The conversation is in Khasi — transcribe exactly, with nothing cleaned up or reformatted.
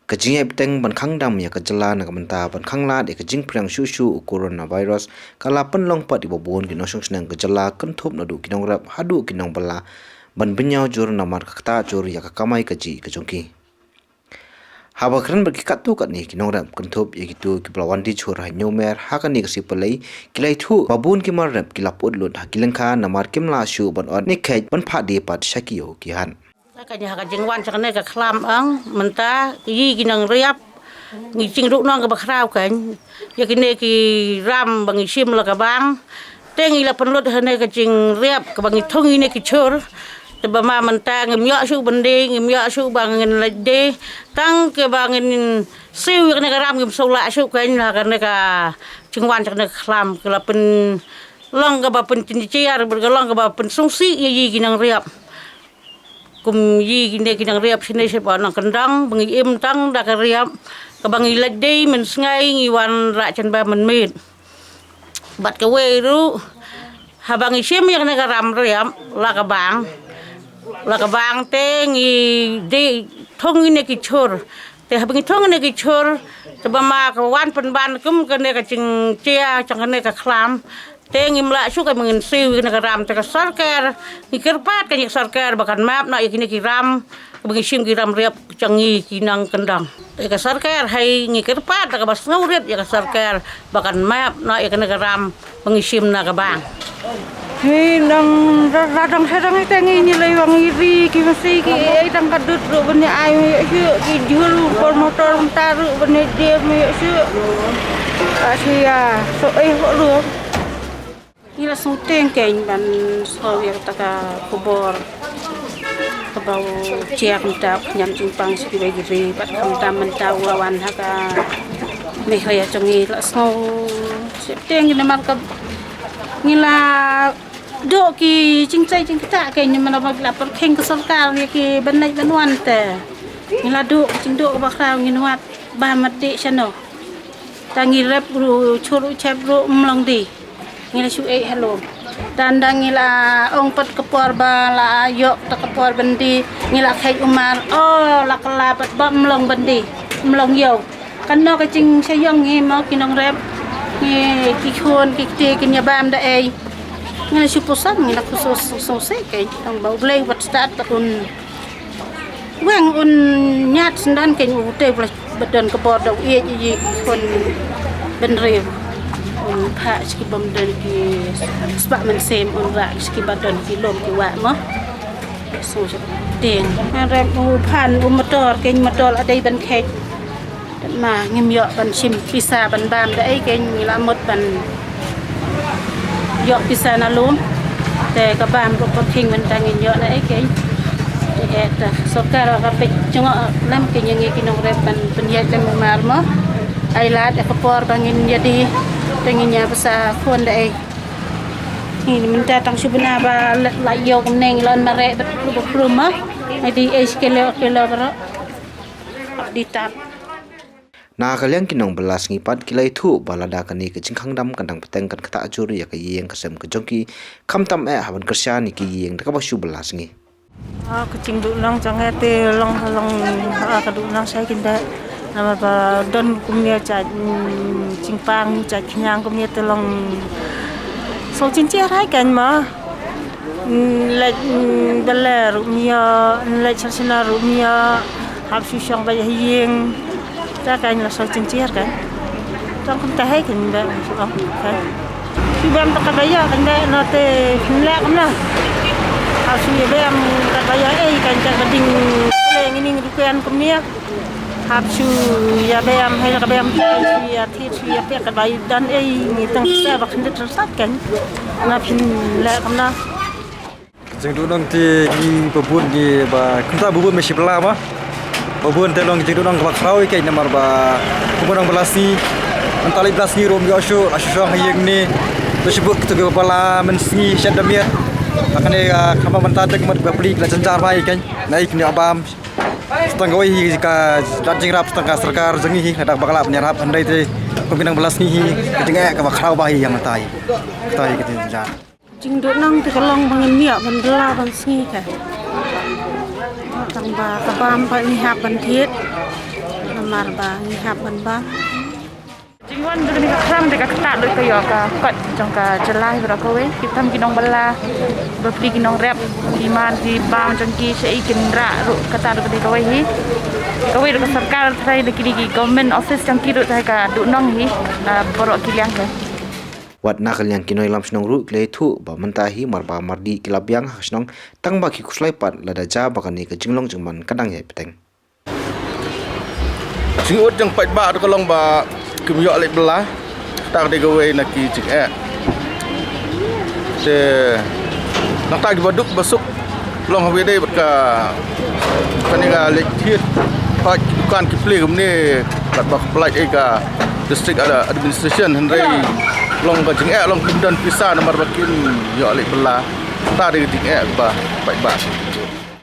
Ka jingïaid bteng ban khang dam ïa ka jylla na ka bynta ban khanglad ïa ka jingpyrshang shuh shuh u coronavirus ka la pynlong pat ïa ba bun ki nongshong shnong ka jylla, kynthup naduh ki nongrep haduh ki nongbylla ban bynñiaw jur namar ka ktah jur ïa ka kamai kajih ka jong ki. Haba kren bad ki katto katne ki nongrep, kynthup ïa kito kiba la wan die jhur ha Hynñiewmer ha kane ka sngi Palei, ki la ïathuh ba bun ki mar rep ki la put lut ha ki lyngkha namar kim lah shuh ban ot ne kheit ban phah die pat sha ki ïew ki hat. Ka jingwan jong kane ka khlam ong mynta ki, ki nongrep, ngi jingduh nong kaba khraw kan ïa kine ki ram ba ngi shim la ka bang. Te ngi la pynlut ha kane ka jingriap kaba ngi thung ïa kine ki jhur. Te ba ma mynta ngim ïoh shuh ban die, ngim ïoh shuh ba ngin leit die. Tang kaba ngin siew ïa kane ka ram ngim shu lah shuh kan ha kane ka jingwan jong kane ka khlam, ka la pynlong kaba pynjynjar bad ka long kaba pynsngewsih ïa ki nongrep. Kum ïa kine ki nongrep shane sha ba nongkyndong ba ngi im tang da ka riap kaba ngi leit die mynsngi, ngi wan rah janmiet mynmiet. Bad kawei ruh, haba ngi shim ïa kane ka ram riap la ka bang, la ka bang te ngi die thung ïa kine ki jhur. Te haba ngi thung ïa kine ki jhur, te ba ma ka wan pynban kum kane ka jingjia jong kane ka khlam. Te ngim lah shuh ka ba ngin siew ïa kane ka ram, te ka sorkar, ngi kyrpad ka ïa ka sorkar ba kan map noh ïa kine ki ram, ba ngi shim ki ram riap jong ngi ki nongkyndong. Te ka sorkar hai ngi kyrpad da kaba sngewrit ïa ka sorkar ba kan map noh ïa kane ka ram ba ngi shim na ka bang. Ngi nang ra-, radang sadang ite ngi ngi lei wang iri ki masi ki ei dang ka dut ruh ban ïa ai ïa shu ki jhur por motor mynta ruh ban ïa die ïa shu. Asia so ei ho ruh. Ngi la sngewteng kein ban sngew ïa kata ka khubor kaba u Jack mynta u khñiam jingpang sha kiwei ki ri, bad khamtam mynta u la wan ha ka Meghalaya jong ngi, la sngewteng kein namar ka ngi la duh ki jingtrei jingktah kein namar ba la pyrkhing ka sorkar ïa ki ban leit ban wan te ngi la duh ka jingduh kaba khraw, ngin wad bam mat dih shano. Tang ngi rep ruh, chur ruh, chep ruh, ym long die. Ngi la shu ei ha lum. Tang da ngi la ong pat ka por ba la ïoh ta ka por ban die, ngi la kheit umar, oh, la kylla pat ba ym long ban die, ym long ïew. Kano ka jingshah ïong ngi mo ki nongrep, ngi ki khun ki kti kin ïa bam da ei. Ngi la shu pyrshang, ngi la khusus sngewsih kein tang ba U Blei wat stad pat un weng un ñiad syndon kein u te ba don ka bor da u ïeit ïa ki khun bynriew. Un phah sha ki bym don ki spah mynsiem, un rah sha ki ba don ki lum ki wah mo. Sngewsih dien. Ngan rep u phan u motor kein, motor la dei ban kheit. Ma ngim ïoh ban shim pisa ban bam da ei kein, ngi la mut ban ïoh pisa na lum. Te ka bam ruh pyrkhing mynta ngin ïoh na ei kein. Te eh ta sorkar ka peit jngoh lem kein ïa ngi ki nongrep ban pynïaid lem umar mo. Ai lad ïa ka por ba ngin ïa die te ngin ïa pisa khun da ei. Ngi mynta tang shu bna ba la ïoh kumne ngi la mareh bad kru ba kru mo. Ngi die ei shi kilo kilo baroh. Di tap. Na ka liang ki nongbylla sngi pat ki la ïathuh ba lada kane ka jingkhang dam kan dang bteng kan ktah jur ïa ka ïing ka sem ka jong ki, khamtam eh ha ban kyrshan ïa ki ïing da kaba shu bylla sngi. Ah, ka jingduhnong jong nga te long, long, ah, ka duhnong shai kein da. Namar ba don kumne jait, mm, jingpang, jait khñiang kumne te long. Sngewsih jynjar hai kein ma. Mm, leit, mm, bele ruh ym ïoh, mm, leit sha shna ruh ym ïoh, hap shu shong beit ha ïing. Ta kein la sngewsih jynjar kein. Tang kumta hai kein ba shu ong kein. Shu bam ta kaba ïoh kein ba na te phin leh kumno. Hap shu ïa bam kaba ïoh ei kein, ta ka ding le ngi ning ruh kein kumne. Hap shu ïa bam hai la ka bam kein, shu ïa thied shu ïa pek kaba ïoh don ei, ngi tang sa ba khyndiat ryngkat kein. Na phin leh kumno. Jingduhnong te ngi ba bun ngi ba kumta ba bun me shi bylla ma. Ba bun te long jingduhnong kaba khraw ïa kein namar ba kumba nongbylla sngi. Mynta leit bylla sngi ruh ym ïoh shuh, la shu shong ha ïing ne. To shi bun kito kiba bylla mynsngi shet da miet. Ha kane ka kham ba mynta dek mat ba pli ki la jynjar ba ïa kein. Na ïa kine bam. Tang kawei hi ka lad jingrap tang ka sorkar jong ngi hi, lada ba ka lah ban ïarap hynrei te kum ki nongbylla sngi hi ka jingeh kaba khraw ba hi ïa mynta hi. Kata hi ka jingjar. Jingduhnong te ka long ba ngin ïa ban bylla ban sngi ka. Tang ba ka bam ba ngi hap ban thied. Tang Mar ba ngi hap ban bam. Jingwan jong kane ka khlam te ka ktah lut ka ïoh ka kot jong ka jylla hi baroh kawei. Ki tam ki nongbylla, bapli ki nongrep, ki mar ki bam jong ki, shaei kin rah ruh, kata ruh ka dei kawei hi. Kawei ruh ka sorkar trai da kine ki government office jong ki ruh trai ka duhnong hi, ah, baroh ki liang te. Wat na ka liang ki nongïalam shnong ruh ki la ïathuh ba mynta hi mar ba mar dih ki la biang ha ka shnong, tang ba ki khuslai pat lada jia ba kane ka jinglong jingman ka dang ïai bteng. Jingud jong paidbah ruh ka long ba kim ïoh leit bylla. Kata ka dei kawei na ki jingeh. Te nangta kiba duk ba suk long ha wei dei bad ka, kane ka leit thied, hoi ki dukan ki plie kumne, bad ba ka pynlait ei ka district ada administration, hynrei long ka jingeh, long kim don pisa namar ba kim ïoh leit bylla. Kata dei ka jingeh ba paidbah.